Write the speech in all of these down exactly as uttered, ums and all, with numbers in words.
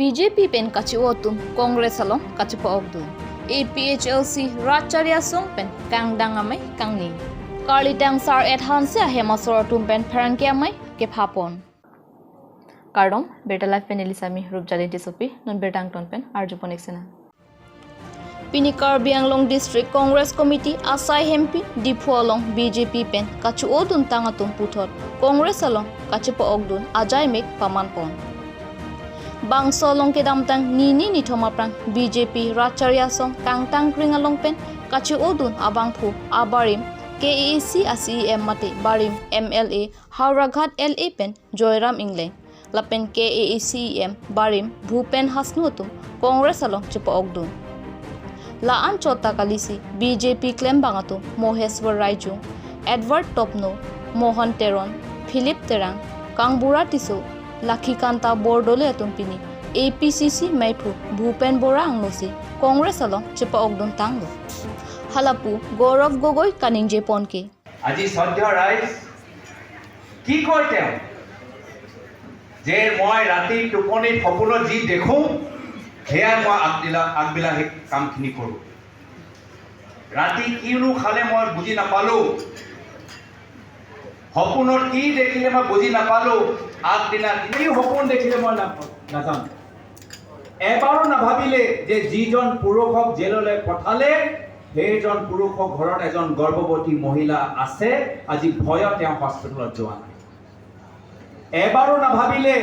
B J P pen kachi-o atum Congress along kachepa-okdun. A P H L C Rat Chari Asong pen kangdang amei kangni. Karlitang Sar-et Hanse ahem asor atum pen pherangke amei kephapon. Kardom, Birta Live pen neli Sami Rupjali Tissopi, non birta angton pen arjupon-ik sena. Pini Karbi Anglong District Congress Committee asai hemphi Diphu along B J P pen kachi-o duntang atum puthot Congress along kachepa-okdun ajaimek pamanpon. Bangso along kedamtang nini nithom aphrang B J P Rat Chari Asong kangtangkring along pen kachi-o dun abangphu abarim K A A C a C E M mate barim M L A Howraghat L A pen Joyram Engleng lapen K A A C E M barim Bhupen Hasnu atum Congress along chepa-okdun. La-an chot ta kalisi B J P klembang atum Moheswar Raijung, Edward Topno, Mohan Teron, Philip Terang, Kangbura Tisso, Lakhikanta Bordoloi atum pini A P C C meiphu Bhupen Bora angnosi Congress along chepa-okdun tanglo. Halapu Gaurav Gogoi kaningjepon ke. আজি শ্ৰদ্ধেয় ৰাইজ, কি কয় তেওঁ যে মই ৰাতি টোপনিত সপোনত যি দেখোঁ, সেয়াই মই আগদিনা, আগবেলা সেই কামখিনি কৰোঁ। ৰাতি কিনো খালে মই বুজি নাপালোঁ, সপোনত কি দেখিলে মই বুজি নাপালোঁ, আগদিনা কি সপোন দেখিলে মই নাপ-, নাজানো। এবাৰো নাভাবিলে যে যিজন পুৰুষক জেললৈ পঠালে, সেইজন পুৰুষৰ ঘৰত এজন গৰ্ভৱতী মহিলা আছে, আজি ভয়ত তেওঁ হস্পিটেলত যোৱা নাই। এবাৰো নাভাবিলে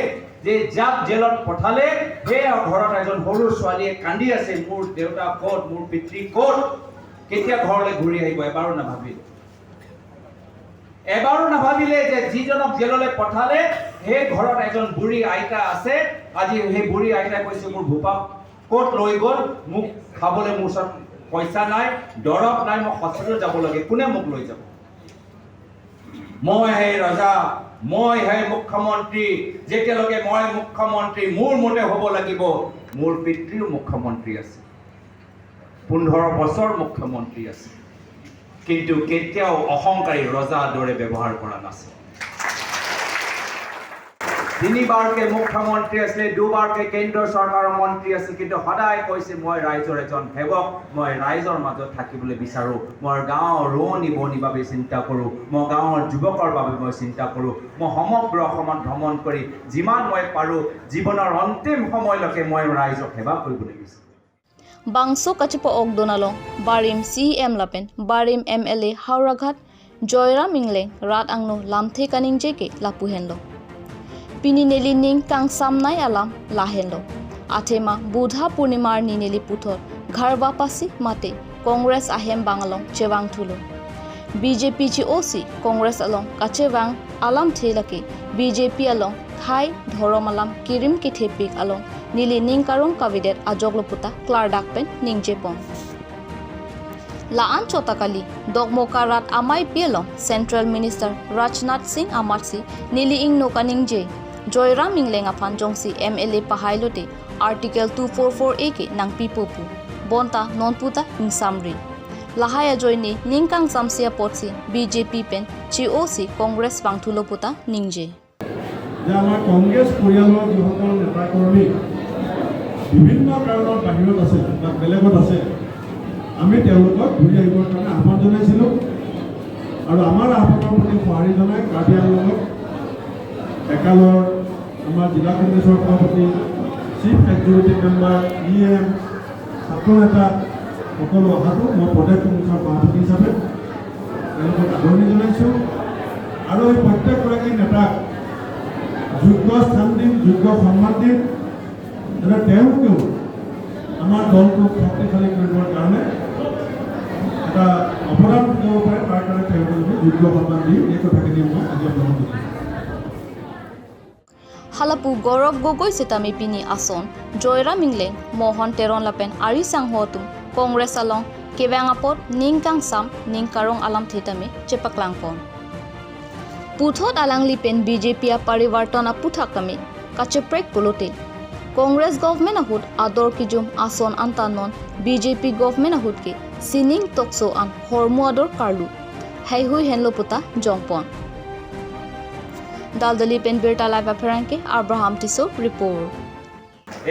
যে যাক জেলত পঠালে, সেই ঘৰত এজন সৰু ছোৱালীয়ে কান্দি আছে, "মোৰ দেউতা ক'ত, মোৰ পিতৃ ক'ত?" কেতিয়া ঘৰলৈ ঘূৰি আহিব, এবাৰো নাভাবিলে। এবাৰো নাভাবিলে যে যিজনক জেললৈ পঠালে, সেই ঘৰত এজন বুঢ়ী আইতা আছে। আজি সেই বুঢ়ী আইতাই কৈছে, "মোৰ ভূপাক ক'ত লৈ গ'ল? মোক খাবলৈ মোৰ ওচৰত পইচা নাই, দৰৱ নাই, মই হস্পিটেলত যাব লাগে, কোনে মোক লৈ যাব?" মই সেই ৰজা, মই সেই মুখ্যমন্ত্ৰী, যেতিয়ালৈকে মই মুখ্যমন্ত্ৰী, মোৰ মতে হ'ব লাগিব। মোৰ পিতৃও মুখ্যমন্ত্ৰী আছিল, পোন্ধৰ বছৰ মুখ্যমন্ত্ৰী আছিল, কিন্তু কেতিয়াও অহংকাৰী ৰজা দৰে ব্যৱহাৰ কৰা নাছিল। তিনিবাৰকে মুখ্যমন্ত্ৰী আছিলে, দুবাৰকে কেন্দ্ৰ চৰকাৰৰ মন্ত্ৰী আছিল, কিন্তু সদায় কৈছে, "মই ৰাইজৰ এজন সেৱক, মই ৰাইজৰ মাজত থাকিবলৈ বিচাৰোঁ, মই গাঁৱৰ ৰোৱনী বোৱনীৰ বাবে চিন্তা কৰোঁ, মই গাঁৱৰ যুৱকৰ বাবে মই চিন্তা কৰোঁ, মই সমগ্ৰ অসমত ভ্ৰমণ কৰি যিমান মই পাৰোঁ, জীৱনৰ অন্তিম সময়লৈকে মই ৰাইজক সেৱা কৰিবলৈ বিচাৰোঁ।" Bangso kachepa-okdun along barim C E M lapen barim M L A Howraghat Joyram Engleng rat angno lamthe kaningje ke lapu henlo. Pini neli ning kangsamnei alam lahenlo. Athema Budha Purnima arni neli puthot Ghar Wapasi mate Congress ahem bang along chevangthulo. B J P chi-osi Congress along kachevang alamthe lake B J P along khei dhorom alam kirim kethepik along neli ning karong kavedet ajoklo puta klardak pen ningjepon. La-an chot ta kali, Dokmoka rat ameipi along Central Minister Rajnath Singh amatsi neli ingno kaningje, Joyram Engleng aphan jongsi M L A pahailote Article two four four A ke nangpipo pu. Bonta non puta ingsamri. Lahai ajoine ning kangsamse apotsi B J P pen chi-osi Congress vangthulo puta ningje. যে আমাৰ কংগ্ৰেছ পৰিয়ালৰ যিসকল নেতাকৰ্মী বিভিন্ন কাৰণত বাহিৰত আছে বা বেলেগত আছে, আমি তেওঁলোকক ঘূৰি আহিবৰ কাৰণে আহ্বান জনাইছিলোঁ। আৰু আমাৰ আহ্বানৰ প্ৰতি সঁহাৰি জনাই কাৰ্বি আংলঙত একালৰ আমাৰ জিলা কংগ্ৰেছৰ সভাপতি, chief executive member, E M, ছাত্ৰ নেতা সকলো অহাটো মই প্ৰদেশ কংগ্ৰেছৰ সভাপতি হিচাপে তেওঁলোকক আদৰণি জনাইছোঁ। আৰু এই প্ৰত্যেকগৰাকী নেতাক যোগ্য স্থান দিম, যোগ্য সন্মান দিম, যাতে তেওঁলোকেও আমাৰ দলটোক শক্তিশালী কৰিবৰ কাৰণে এটা অৱদান দিব পাৰে, তাৰ কাৰণে তেওঁলোকক আমি যোগ্য সন্মান দিম। এই কথাখিনি মই আজি আপোনালোকক কৈছোঁ। Halapu Gaurav Gogoi setame pini ason Joyram Engleng, Mohan Teron lapen ari sangho atum Congress along kevang apot ning kangsam ning karong alamthe tame chepaklangpon. Puthot alangli pen B J P aparivarton aputhak tame kacheprek pulote, Congress government ahut ador kejum ason anta non B J P government ahut ke sining tokso an hormu ador karlu. Heihui henlo puta jongpon. Daldali pen Birta Live apherangke Abraham Tisso report.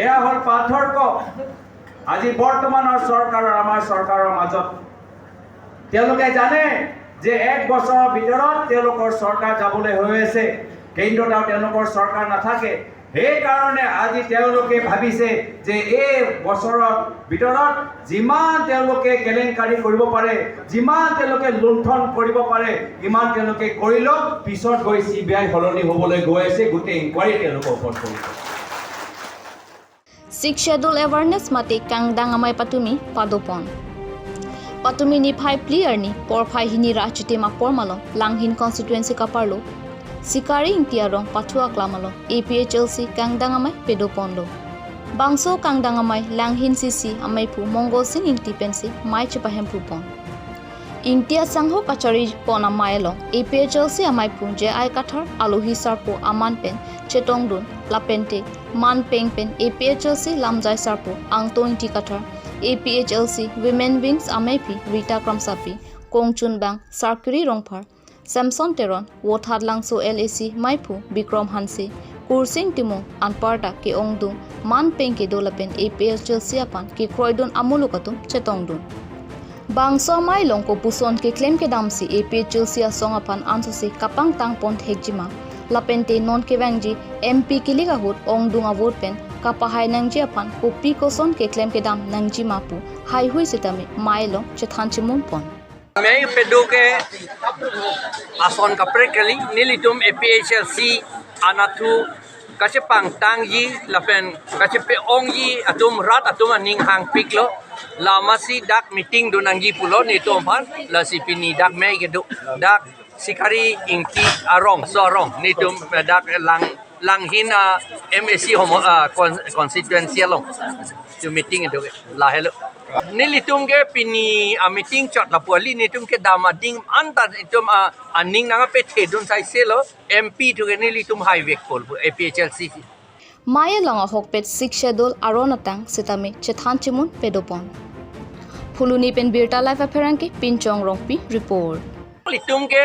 এয়া হ'ল পাথৰ কক। আজি বৰ্তমানৰ চৰকাৰৰ, আমাৰ চৰকাৰৰ মাজত তেওঁলোকে জানে যে এক বছৰৰ ভিতৰত তেওঁলোকৰ চৰকাৰ যাবলৈ হৈ আছে, কেন্দ্ৰত আৰু তেওঁলোকৰ চৰকাৰ নাথাকে। সেইকাৰণে আজি তেওঁলোকে ভাবিছে যে এই বছৰৰ ভিতৰত যিমান তেওঁলোকে কেলেংকাৰী কৰিব পাৰে, যিমান তেওঁলোকে লুণ্ঠন কৰিব পাৰে, ইমান তেওঁলোকে কৰি লওক। পিছত গৈ চি বি আই সলনি হ'বলৈ গৈ আছে, গোটেই ইনকুৱাৰী তেওঁলোকৰ ওপৰত কৰিব। Sixth Schedule Awareness mate kangdang amei patumi padopon. Patumi niphai phli arni porphai hini ra chitim apor malom Langhin constituency kaparlo Sikari Ingti arong pathu aklam along A P H L C kangdang amei padoponlo. Bangso kangdang amei Langhin C C ameiphu Mongol Sing Ingti pensi mei chepahemphupon. Ingti asangho kacharipon amei along A P H L C ameiphu J I Kathar, alohi sarpo aman pen chetongdun lapente man peng pen A P H L C lamjai sarpo Angtong Ingti Kathar, A P H L C Women Wings ameiphi Rita Kramsapi, kongchunbang Sarkiri Rongphar, Samson Teron, Vothatlangso L A C meiphu Bikrom Hanse, Kursing Timung anparta ke-ongdung man peng kedo lapen A P H L C aphan kekroidun amuluk atum chetongdun. Bangso amei along kopuson keklem kedamsi A P H L C asong aphan ansose kapangtangpon thekjima, lapente non kevangji M P kilik ahut ongdung avote pen kapahai nangji aphan kopi koson keklem kedam nangjima pu haihui sitame mei along chethan chimumpon. Mei pedo ke ason kaprek kali, nelitum A P H L C anatthu kachepangtangji lapen kachepe-ongji atum rat atum aning hangpiklo. Lamasi dak meeting donangji pulo netum aphan, lasi pini dak mei kedo, dak Sikari Ingti arong, so arong netum dak lang Langhin a M A C homo, ah, con- constituency along. Chu meeting itu ke lahelo. Nelitum ke pini a meeting chot lapu kali, netum kedam ading anta netum a aning nangpethedun saiselo, M P thu ke nelitum haivekpo pu A P H L C. Mei along ahokpet Sixth Schedule aron atang sitame chethan chimun pedopon. Phuloni pen Birta Live apherangke Pinchong Rongpi report. Itum ke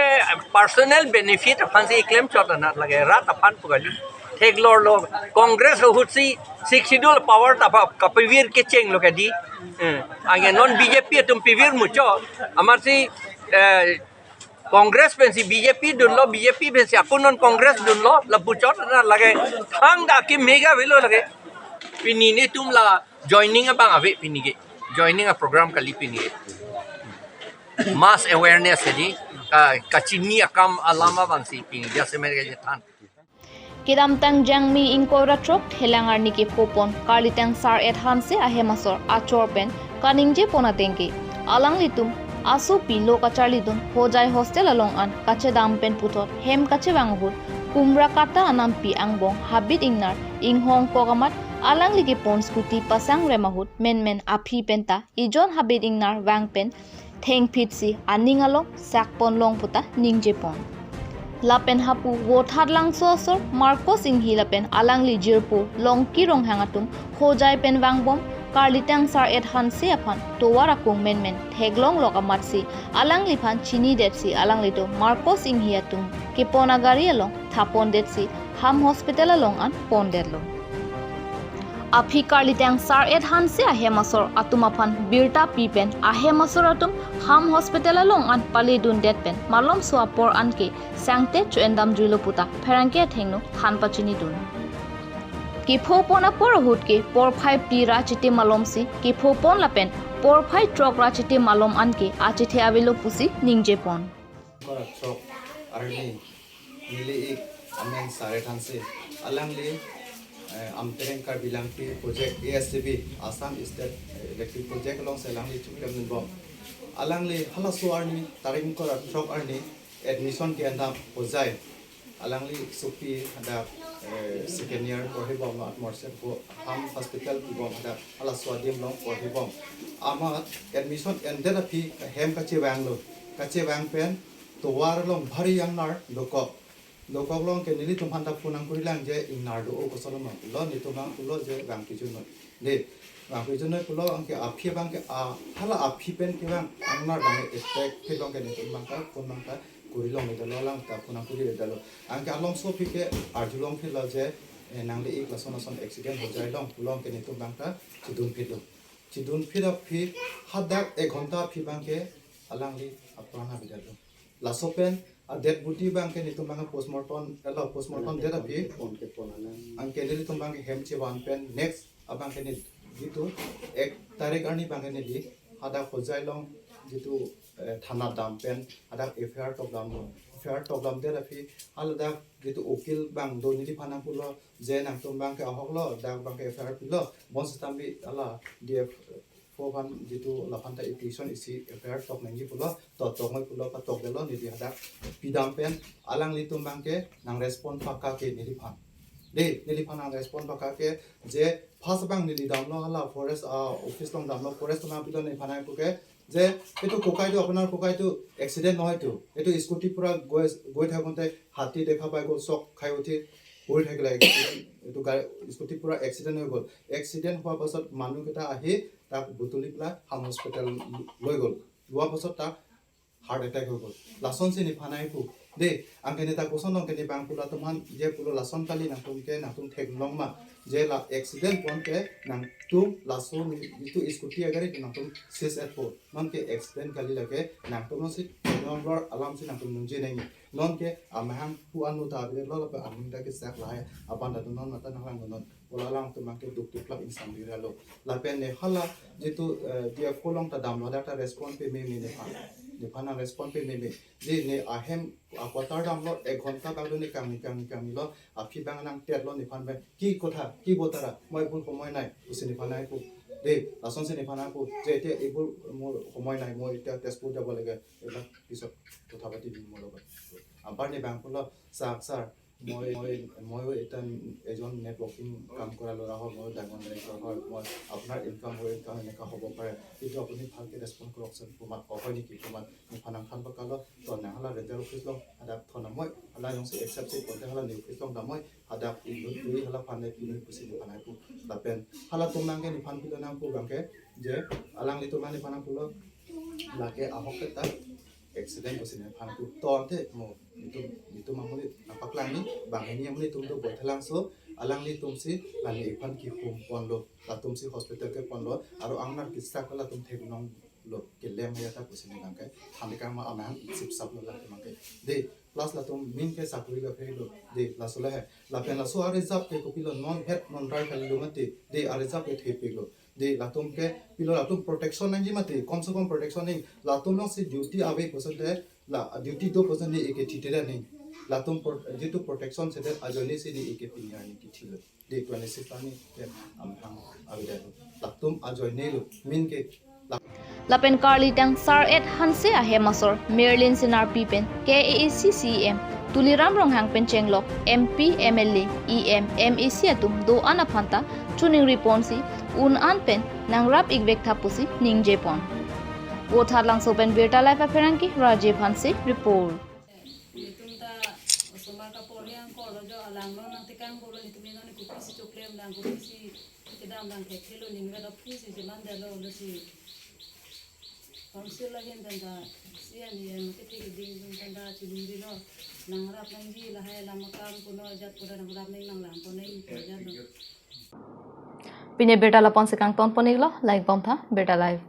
personal benefit aphansi klem chot anat lake, rat aphan pu kali. Theklorlo, Congress ahutsi Sixth Schedule power ta pa- kapivir kechenglo kadi. Eh, anke non B J P atum pivir muchot. Amatsi eh, Congress pensi B J P dunlo, B J P pensi ako non Congress dunlo, lapu chot anat lake. Thangta akeme ke avelo lake. Pini netum la joining abang ave pini ke. Joining a program kali pini ke. Mass awareness di ka kachini akam alam abangsi pini jasemet kachethan. Kedamtang Jangmi ingkoi ra throk Thelang arni kephopon Karlitang Sar-et Hanse ahem asor achor pen kaningjepon atengke, alanglitum asopi lo kacharlidun Hojai hostel along an kachedam pen puthot hem kachevang ahut Kumrakata anampi angbong Habit Ingnar inghong kok amat alangli kepon scooty pasangrem ahut menmen aphi penta ijon Habit Ingnar vang pen thengphitsi aning along sakpon long puta ningjepon. Lapen hapu Vothatlangso asor Marcos Inghi lapen alangli jirpo Longki Ronghang atum Hojai pen vangbom Karlitang Sar-et Hanse aphan tovar akung menmen theklonglok amatsi alangliphan chinidetsi alanglitum Marcos Inghi atum kepon agari along thapondetsi Ham Hospital along an pondetlo. Aphi Karlitang Sar-et Hanse ahem asor atum aphan birta pi pen ahem asor atum Ham Hospital along an paledundet pen malomso apor anke sangte cho-endamjuilo puta pherangke athengno than pachinidun. Kephopon apor ahut ke porphai phli ra chitim malomsi kephopon lapen porphai throk ra chitim malom anke achethe avelo pusi ningjepon. Ingkoi ra throk arni neli ik amen Sar-et Hanse. Alangli eh, Amtereng Karbi Langpi Project, A S E B, Assam State eh, Electric Project alongsi alangli chuklemdunbom. Alangli halaso arni tarik ingkoi ra throk arni admission ke-endam Hojai. Alangli sopi hadak eh, second year porhibomlo, atmosfer po Ham Hospital pibom hadak halaso adim along porhibom. Amat admission endet aphi hem kachevanglo. Kachevang pen tovar along bhari ingnar dokok. Dokok along ke nelitum aphanta phone nangkurilang je ingnar do-o, kosonlo ma pulo, netum abang pulo je vangpijunnoi. De, vangpijunnoi pulo, anke aphi abang ke a hala aphi pen kevang ingnar abang ke effect ke along ke netum abang ta phone abang ta kurilongledetlo, alang ta phone nangkuriledetlo. Anke alongso aphi ke arjulongphitlo je Eh, nangli ik lason lason accident hojai long pulo anke netum abang ta chedun phitlo. Chedun phit aphi hadak ek ghonta aphi abang ke alangli apran abidat lo. Laso pen a dead body abang ke netum abang ke postmortem, elo postmortem det aphi. Pon ke pon alang. Anke nelitum abang ke hem chevan pen next abang ke ne jitu ek tarik arni abang ke neli hadak hojai long jitu, eh, thana dam pen hadak F I R tokdamlo. F I R tokdam det aphi haladak jitu ukil abang do neliphan nangpulo je nangtum abang ke ahoklo, dak abang ke F I R pilo, bonsitame hala D F O aphan jitu laphan ta application isi F I R tok nangji pulo, to toknoi pulo, patokdetlo, neli hadak pidam pen alanglitum abang ke nang respond pakka ke neliphan. De, neliphan nang respond pakka ke je first abang neli damlo hala forest, ah, office along damlo, forest atum nangpilo, neliphan nangpu ke যে এইটো ককাইটো, আপোনাৰ ককাইটো এক্সিডেণ্ট নহয়তো, এইটো স্কুটি পৰা গৈ গৈ থাকোঁতে হাতী দেখা পাই গ'ল, চক খাই উঠি পৰি থাকিলে, এক্সিডেণ্ট, এইটো গাড়ী, স্কুটি পৰা এক্সিডেণ্ট হৈ গ'ল। এক্সিডেণ্ট হোৱাৰ পাছত মানুহকেইটা আহি তাক বুটলি পেলাই হাম হস্পিটেল লৈ গ'ল। লোৱাৰ পাছত তাক হাৰ্ট এটেক হৈ গ'ল। Lasonsi nephan nangpu. De, anke ne ta koson anke ne abang pulo atum aphan je pulo lason kali, nangtum ke nangtum theklong ma je la accident pon ke nangtum laso ne jitu scooty agari nangtum seize etpo. Non ke accident kali, lake nangtum non si theklong lor alamsi nangtum ningje nangji. Non ke amahang pu anu ta abidet lo, lapen aning ta kesak lahai abang ta non mata nanglang non. Bola alangtum abang ke duk duk lak ingsam dira lo. Lapen ne hala jitu, eh, D F O along ta damlo, dak ta respond pameme nephan. Nephan nang respond pameme. Ji ne ahem a quarter damlo, ek ghonta bak do ne kangni kangni kangni lo, aphi abang nangtetlo nephan abang. কি কথা, কি বতৰা, মই এইবোৰ সময় নাই, pusi nephan nangpu. De, lasonsi nephan nangpu. যে এতিয়া এইবোৰ মোৰ সময় নাই, মই এতিয়া তেজপুৰ যাব লাগে, এইবিলাক পিছত কথা পাতিম মোৰ লগত। Apar ne abang pulo, sir, sir, মই মই ময়ো এটা এজন নেটৱৰ্কিং কাম কৰা ল'ৰা হয়, মই ডাঙৰ ডাইৰেক্টৰ হয়, মই আপোনাৰ ইনকাম মোৰ ইনকাম এনেকুৱা হ'ব পাৰে, কিন্তু আপুনি ভালকৈ ৰেচপণ্ড কৰকচোন, ক'ৰবাত হয় নেকি, ক'ৰবাত nephan nangthan pakka lo, to nang hala rental office along hadak thon amoi, hala jongsi accept si pote hala ne office along damoi, hadak inut tui hala aphan ne pinoi pusi nephan nangpu. Lapen halatum abang ke nephan pilo nangpu abang ke je alanglitum abang nephan nangpulo, lake ahok ke ta accident pusi nephan nangpu. To ante mo, netum netum amonit nangpaklang ni, banghini amonit atum do boi thalangso, alanglitumsi la nephan kehum ponlo, latumsi hospital ke ponlo, aro angnar kesak latum theklonglo, kelem ya ta pusi ne abang ke than tekang ma, amahang sip saplo latum abang ke. De, plus latum min ke sakuri kaphe lo. De, laso le he. Lapen laso a-reserve ke kopilo, non het non rai kali lo mati. De, a-reserve ke thepiklo. De, latum ke pilo, latum protection nangji mati, kom se kom protection nangji. Latum alongsi duty ave puson te, la duty do puson ne eke thithe nangji. Latum pro-, jitu protection sedet ajoine si ne eke pini arni kethilo. De, twenty six arni ke amahang abidet lo. Latum ajoine lo, min ke la- Lapen Karlitang Sar-et Hanse ahem asor Merlin Senarpi pen K A A C C E M Tuliram Ronghang pen chenglok M P, M L A, E M, M A C atum do-an aphan ta choningri ponsi un-an pen nangrap ikvek tha pusi ningje pon. Vothatlangso pen Birta Live apherangke Rajiv Hanse report. Netum ta osomar kapor he angkor lo jo, alanglo nangtekang pulo, netum inut ne kopisi choklem lang, kopisi kedam lang thekthe lo, ne inut aphusi cheman detlo, lo si. Council ahin tangka, C M, E M kethe keding atum tangka choningri lo, nangrap nangji lahai alam akam, kono ajat koda nangrap nang nanglang kono nang ajat lo. Pini abirta lapu-ansi kangton pon-iklo, lang-ik bomtha, Birta Live.